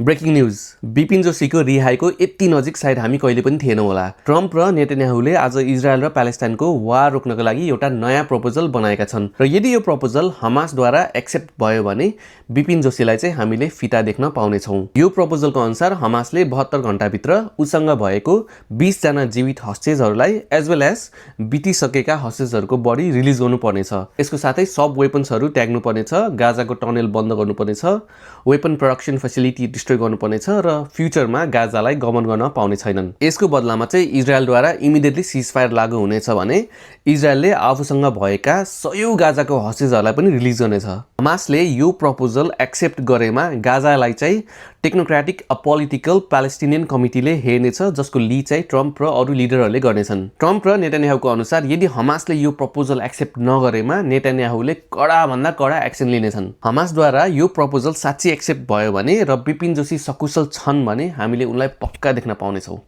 Breaking news Bipin जोशीको रिहाईको यति नजिक सायद हामी कहिले पनि थिएनौँ होला। ट्रम्प र नेतन्याहुले आज इजरायल र प्यालेस्टाइनको वार रोक्नको लागि एउटा नयाँ प्रपोजल बनाएका छन् र यदि यो प्रपोजल हमासद्वारा एक्सेप्ट भयो भने बिपिन जोशीलाई चाहिँ हामीले फिता देख्न पाउनेछौँ। यो प्रपोजलको अनुसार हमासले 72 घण्टाभित्र उसँग भएको 20 जना जीवित हस्टेजहरूलाई एज वेल एज बितिसकेका हस्टेजहरूको बडी रिलिज गर्नुपर्नेछ। यसको साथै सब वेपन्सहरू त्याग्नु पर्नेछ, गाजाको टनेल बन्द गर्नुपर्नेछ, वेपन प्रोडक्सन फेसिलिटी डिस्ट्रोय गर्नुपर्नेछ र फ्युचरमा गाजालाई गमन गर्न पाउने छैनन्। यसको बदलामा चाहिँ इजरायलद्वारा इमिडिएटली सिजफायर लागू हुनेछ भने इजरायलले आफूसँग भएका 100 गाजाको हस्टेजहरूलाई पनि रिलिज गर्नेछ। हमासले यो प्रपोजल एक्सेप्ट गरेमा गाजालाई चाहिँ टेक्नोक्रेटिक अपोलिटिकल प्यालेस्टिनियन कमिटीले हेर्नेछ, जसको लिड चाहिँ ट्रम्प र अरू लिडरहरूले गर्नेछन्। ट्रम्प र नेतन्याहुको अनुसार यदि हमासले यो प्रपोजल एक्सेप्ट नगरेमा नेतन्याहुले कडाभन्दा कडा एक्सन लिनेछन्। हमासद्वारा यो प्रपोजल साँच्चै एक्सेप्ट भयो भने र बिपिन जोशी सकुशल छन् भने हामीले उनलाई पक्का देख्न पाउनेछौँ।